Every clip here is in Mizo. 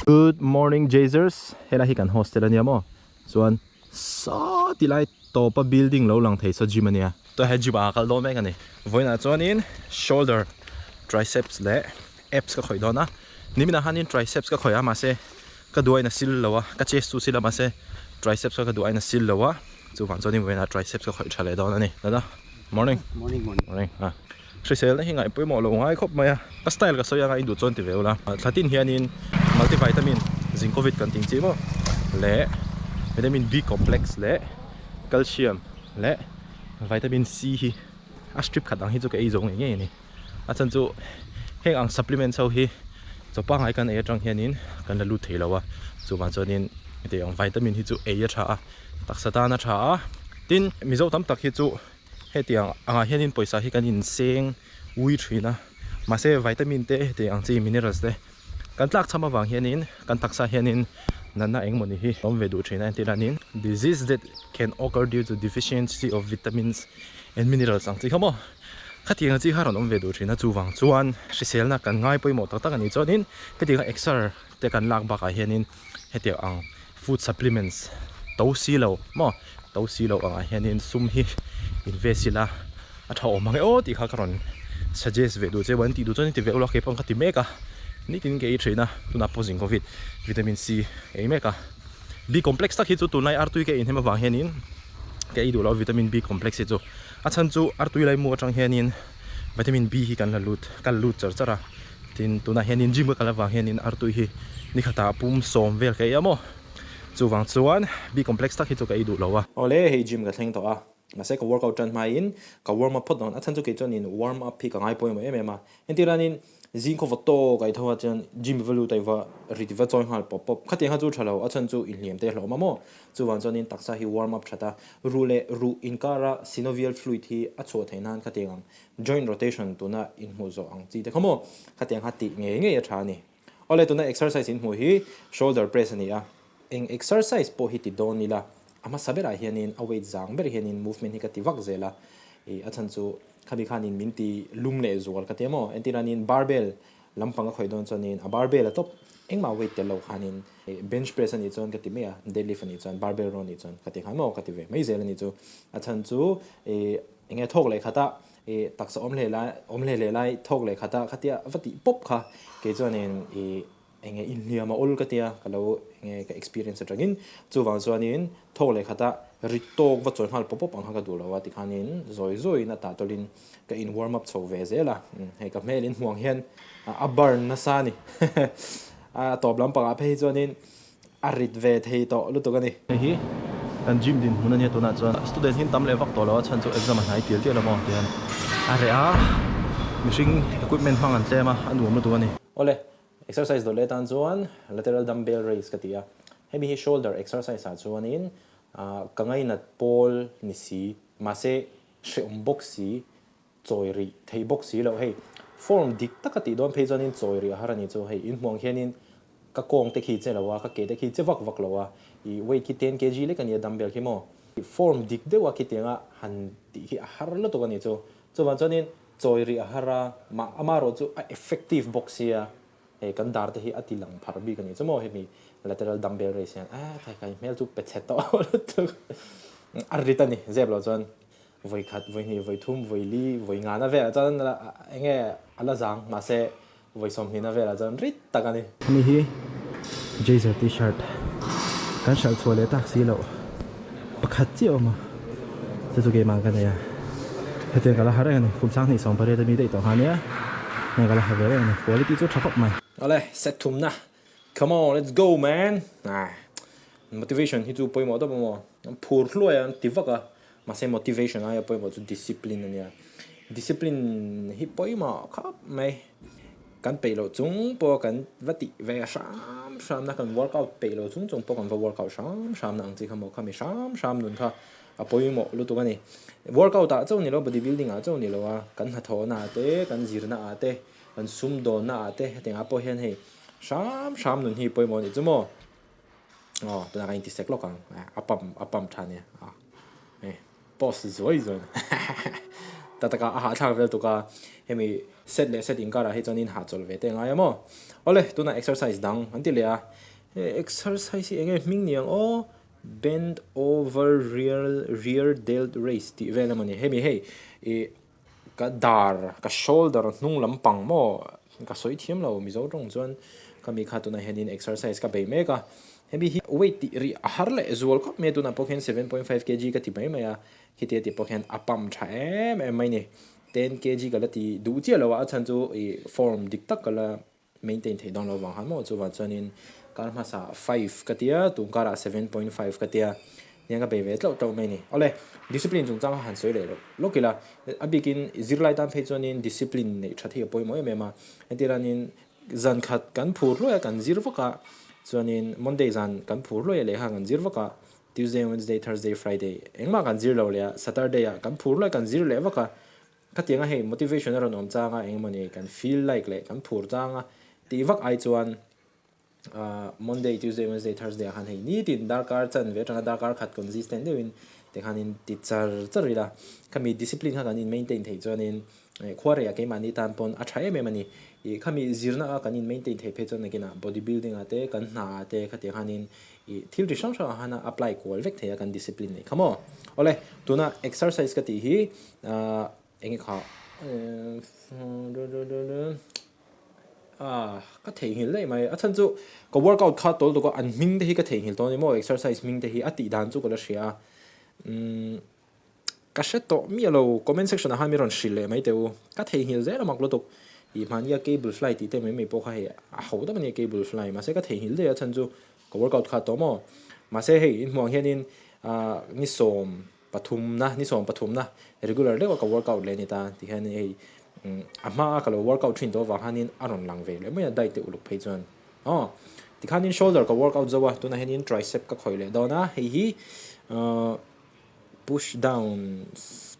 Good morning Jazers helai hi kan hostel ania maw chuan saw ti lai tawpa building lo lang thei saw gym ania chuan he gym ah a kal dawn mek ani vawiinah chuanin shoulder triceps leh abs ka khawih dawn a niminah hianin triceps ka khawih a mahse ka duh ain a sil lo a ka chest chu sil a mahse triceps kha ka duh ain a sil lo a chuvang chuanin vawiinah triceps ka khawih tha leh dawn ani dada morning morning morning morning ah. Hriselna hi ngaih pawimawh lo ngai khawp mai a, ka style ka sawi anga i duh chuan ti ve ula. Thlatin hianin multivitamin, zinkovit kan tih chi maw leh vitamin B complex leh calcium leh vitamin C hi a strip khat ang hi chu ka ei zo ngei ngei a ni. A chhan chu heng ang supplements ho hi chaw pangngai kan ei atang hianin kan la lut thei lo a, chuvang chuanin hetiang ang vitamin hi chu ei a tha a, taksa tan a tha a, tin Mizo tam tak hi chu. Hetiang angah hianin pawisa hi kan inseng ui thin a, mahse vitamin te hetiang ang chi minerals te kan tlak cham avang hianin kan taksa hianin natna engmawni hi a awm ve duh thin a, entir anin disease that can occur due to deficiency of vitamins and minerals ang chi kha maw khatiang ang chi kha rawn awm ve duh thin a, chuvang chuan hriselna kan ngai pawimawh tak tak a nih chuanin hetiang a exer te kan lak bakah hianin hetiang ang food supplements to si lo maw to si lo angah hianin sum hi invest ila a tha awm ang e aw tih kha ka rawn suggest ve duh che an tih duh chuan ti ve ula keipawh ka ti mek a nitin ka ei thin a tunah pawh zing covid vitamin C ka ei mek a B complex tak hi chu tunlai artui ka inhem avang hianin ka ei duh lo vitamin B complex hi chu a chhan chu artui laimu atang hianin vitamin B hi kan la lut kan lut char char a. Tin, tunah hianin gym ka kal avang hianin artui hi ni khatah pum sawm vel ka ei a maw? Chuvang chuan B complex tak hi chu ka ei duh lo a. Awle, hei gym ka thleng tawh a, mahse ka workout tan hmain ka warm up phawt dawn. A chhan chu kei chuanin warm up hi ka ngai pawimawh em em a. Entir anin zing khaw va tawk a i tho a chuan gym va lut a i va rit va chawi nghal pawp pawp. Khatiang kha chu tha lo, a chhan chu inhliam te hlawm a maw? Chuvang chuanin taksa hi warm up that a, ruh leh ruh inkara synovial fluid hi a chhuah theih nan khatiang ang Joint rotation tuna inhmuh zawh ang chi te kha maw? Khatiang kha tih ngei ngei a tha a ni. Awle tuna exercise inhmuh hi shoulder press a ni a. Eng exercise pawh hi ti dawn ila, a hmasa berah hianin a weight zang ber hianin movement hi ka ti vak zel a. Ih a chhan chu khami khanin min ti lum leh zual ka ti a maw? Entirnanin barbell lampang a khawih dawn chuanin a barbell a tawp engmah weight tel lo khanin bench press a nih chuan ka ti mai a, deadlift a nih chuan barbell row a nih chuan ka ti nghal maw? Ka ti ve mai zel a nih chu. A chhan chu ih. Eng nge thawk leh khat a, i taksa awm hle lai, awm hle hle lai thawk leh khat a khatia va tih pawp kha kei chuanin i eng nge inhliam a awl ka tia ka lo eng nge ka experience atangin chuvang chuanin thawk leh khat a ri tawk va chawi nghal pawp pawp ang kha ka duh lo a tikhanin zawi zawiin a tah tawlhin ka in warm up chho ve zel a, hei ka hmel in hmuang hian a burn nasa a ni a tawp lampangah phei hi chuanin A rit ve thei tawh lutuk a ni. Hei hi kan gym dinhmun a nia tunah chuan student hi an tam leh vak tawh lo a chhan chu exam a hnai tial tial a maw tihian a reh a mihring equipment hmang an tlem a a nuam lutuk a ni. Awle exercise dawt leh tan chuan lateral dumbbell raise ka ti a hemi hi shoulder exercise ah chuanin ka ngainat pawl ni si mahse hrehawm bawk si chawi rih thei bawk si loh hei form dik taka tih dawn phei chuanin chawi rih a har a ni chu hei inhmuh ang hianin ka kawng te khi che lo a ka ke te khi che vak vak lo a ih weight khi ten kg lek a nia dumbbell khi maw form dik deuh a khitianga han tih khi a har lutuk a ni chu chuvang chuanin chawi rih a har a mah amaherawh chu a effective bawk sia hei kan dar te hi a ti lang phar bik a ni chu maw hemi lateral dumbbell raise hian a khai khai hmel chu pe chhe tawh lutuk a rit a ni zep loh chuan. Vawi khat, vawi hnih, vawi thum, vawi li, vawi ngana velah chuan eng nge a la zang mahse vawi sawmhnihna velah chuan rit tak a ni. Hemi hi Jazer t-shirt kan hralh chhuah leh tak si loh pakhat chiah a awm a, chu chu keimah ka nei a, hetiang ka la ha reng a ni, kum sang hnih 18 ami daih tawh kha ania, heng ka la ha ve reng a ni, quality chu tha khawp mai. Awle, set thumna Come on, let's go man! Ah, motivation hi chu pawimawh tawp a maw? An phur hluai a, an ti vak a, mahse motivation aia pawimawh chu discipline a nia. Discipline hi pawimawh khawp mai. Kan peih loh chung pawh kan va tih ve hram hram na, kan workout peih loh chung chung pawh kan va workout hram hram na ang chi kha maw, khami hram hram nun kha a pawimawh lutuk a ni. Workout ah chauh ni lo, body building ah chauh ni lo a, kan hnathawhna ah te, kan zirna ah te, kan sumdawnna ah te hetiang ah pawh hian hei hram hram nun hi pawimawh a nih chu maw aw tunah kan inti sek lawk ang a pump a pump tha ania a hei post zuai zuai tak taka a hahthlak vel tuk a Hemi set leh set inkarah hi chuanin hahchawlh ve te a ngai a maw? Awle, tunah exercise dang an ti leh a. He exercise hi enge hming ni ang aw? Bend over rear rear delt raise tih vel emaw ni. Hemi hei ih ka dar ka shoulder hnung lampang maw ka sawi thiam lo Mizo tawng chuan ka mi kha tunah hianin exercise ka bei mek a. Hemi hi weight tih rih a har leh zual khawp mai a tunah pawh khian 7.5 kg ka ti mai mai a. Khitia tih pawh khian a pump tha em em mai ni. 10 kg ka la ti duh chiah lo a, a chhan chu ih form dik tak ka la maintain theih dawn lo vang han maw chuvang chuanin kar hmasa five ka tia tun karah 7.5 ka tia niang ka bei ve tlauh tlauh mai a ni. Awle discipline chungchang kha han sawi leh loh lawk ila a bikin zirlai tan phei chuanin discipline neih tha thei a pawimawh em em a hetilanin zan khat kan phur hluai a kan zir vak a chuanin Monday zan kan phur hluai a lehkha kan zir vak a Tuesday, Wednesday, Thursday, Friday engmah kan zir lo leh a Saturday ah kan phur hluai kan zir leh vak a Khatianga hei motivation a rawn awm changa engmawni kan feel like leh kan phur changa tih vak ai chuan Monday, Tuesday, Wednesday, Thursday ah khan hei nitin darkar chan ve atanga darkar khat consistent deuhin tikhanin ti char char ila khami discipline kha kan in maintain theih chuanin khua rei ah keimahni tan pawn a tha em em a ni. Ih khami zirna a kan in maintain theih phei chuan nakinah body building ah te kan hna ah te khatiang khanin Ih thil ri hrang hrang ah khan a apply kual vek thei a kan discipline nei kha maw. Awle tuna exercise ka tih hi ah eng nge kha ah ka theihnghilh daih mai a chhan chu ka workout kha tawl tuk a an hming te hi ka theihnghilh tawh a ni maw exercise hming te hi a tih dan chu ka la hria a umm Ka hre tawh miah lo, comment section ah khan mi rawn hrilh leh mai teh u. Ka theihnghilh zel a mak lutuk. Ih hmania cable fly tih te mai mai pawh kha hei a ho deuh a nia cable fly mahse ka theihnghilh daih a chhan chu ka workout kha tawh maw. Mahse hei inhmuh ang hianin ah ni 13 na ni 13 na regular deuh a ka workout leh a ni ta ti hian hei a hma a ka lo workout thin tawh avang khanin a rawn lang ve leh mai a diet te uluk phei chuan aw tikhanin shoulder ka workout zo a tunah hianin tricep ka khawih leh dawn a hei hi ah. Push down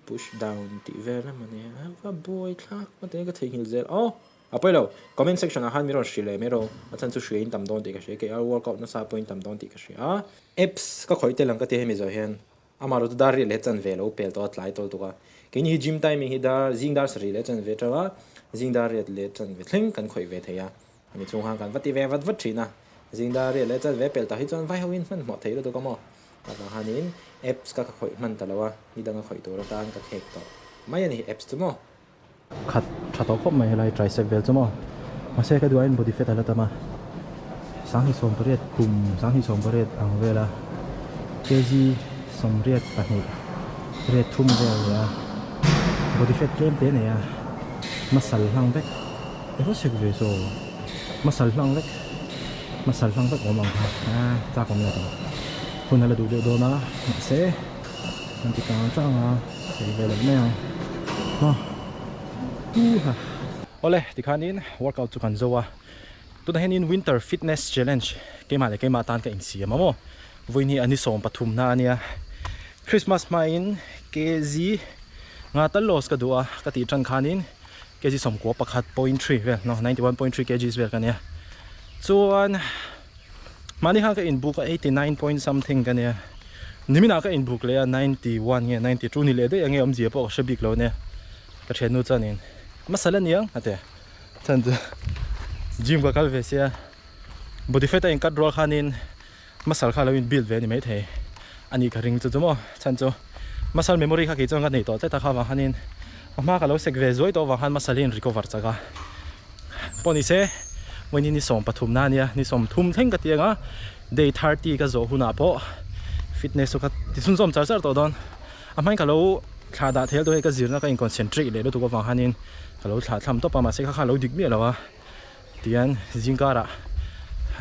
push down tih vel emaw ni a va buai thlak ngawt eng ka theihnghilh zel aw a pawi lo comment section ah khan min rawn hrilh leh mai rawh a chhan chu hria in tam dawn tih ka hria kei a workout nasa pawh in tam dawn tih ka hria a apps ka khawih tel ang ka ti hemi zawh hian amah erawh chu dar riat leh chan ve lo pel tawh a tlai tawl tuk a keini hi gym timing hi dar zing dar sarih leh chan ve tang a zing dar riat leh chan ve thleng kan khawih ve thei a hemi chhung khan kan va ti ve vat vat thin a zing dar riat leh chan ve pel tah hi chuan vai ho in hmanhmawh thei lutuk a maw. Avang hanin apps ka ka khawih hman ta lo a, ni danga khawih tur atan ka khek tawh mai a ni apps chu maw. Khat tha tawh khawp mai helai tricep vel chu maw. Mahse ka duh aiin body fat a la tam a, 28 kum 28 ang vela kg 82 riat thum vel nia body fat tlem te nei a, muscle hlang vek eng vak sek ve chaw muscle hlang vek. Hmasal hlang vek awm ang kha a chak awm lo hun a la duh deuh dawn a mahse kan ti tang tang a hei vel ang mai ang maw uha. Awle tikhanin workout chu kan zo a tunah hianin winter fitness challenge keimah leh keimah tan ka insiam a maw vawiin hi a ni 13 na a nia Christmas hmain kg nga tal loss ka duh a ka tih tan khanin kg 91.3 vel no 91.3 kgs vel ka nia chuan mahni khan ka inbook a 89 point something ka nia niminah ka inbook leh a 91 nge 92 ni leh daih ange awmzia pawh ka hre bik lo nia ka thiannu chuanin masala niang a ti chuan chu gym ka kal ve sia body fat a in cut rual khanin muscle kha lo in build ve a ni maithei a nih ka ring chu chu maw chhan chu muscle memory kha kei chuan ka nei tawh tlat a kha vang khanin a hma ka lo sek ve zuai tawh avang khan muscle hi in recover chak a pawh ni se vawiin hi ni 13 na ania ni 30 thleng ka ti ang a day 30 ka zawh hunah pawh fitness chu ka ti chhunzawm char char tawh dawn a hmain ka lo thlah dah thel tawh hei ka zirna ka in concentrate leh lutuk avang khanin ka lo thlah thlam tawp a mahse kha kha a lo dik miah lo a. Tihian zing karah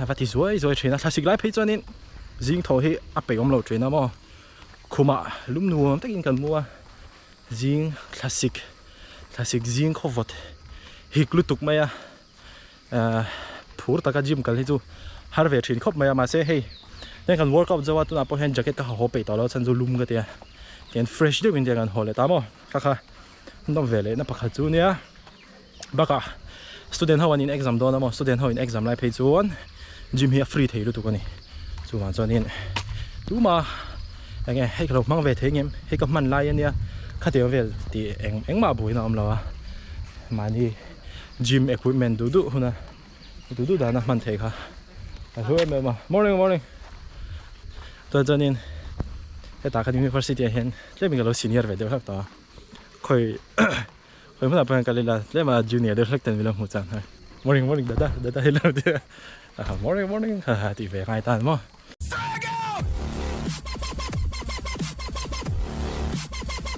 a va ti zuai zuai thin a, thlasik lai phei chuanin zing thaw hi a peih awm lo thin a maw khumah lum nuam takin kan mu a zing thlasik thlasik zing khaw vawt hik lutuk mai a ahh phur taka gym kal hi chu har ve thin khawp mai a mahse hei heng kan workout zo a tunah pawh hian jacket ka ha haw peih tawh lo a chhan chu lum ka ti a tihian fresh deuhin tiang kan haw leh ta maw kha kha nawm ve lehna pakhat chu nia. Bakah student ho an in exam dawn a maw student ho in exam lai phei chuan gym hi a free thei lutuk a ni chuvang chuanin tuma eng nge hei ka lo hmang ve thei ngem hei ka hman lai ania khatiang vel tih eng engmah buaina a awm lo a Mahni gym equipment duh duh huna duh duh dana hman theih kha a hlu em em a. Morning morning chuan chuanin hetah khan university ah hian tlemin ka lo senior ve deuh hlek tawh a khawi khawi hmunah pawh hian kal ila tlem a junior deuh hlek ten min lo hmuh chang a morning morning dada dada hi lo tia morning morning ha ha tih ve ngai tan maw.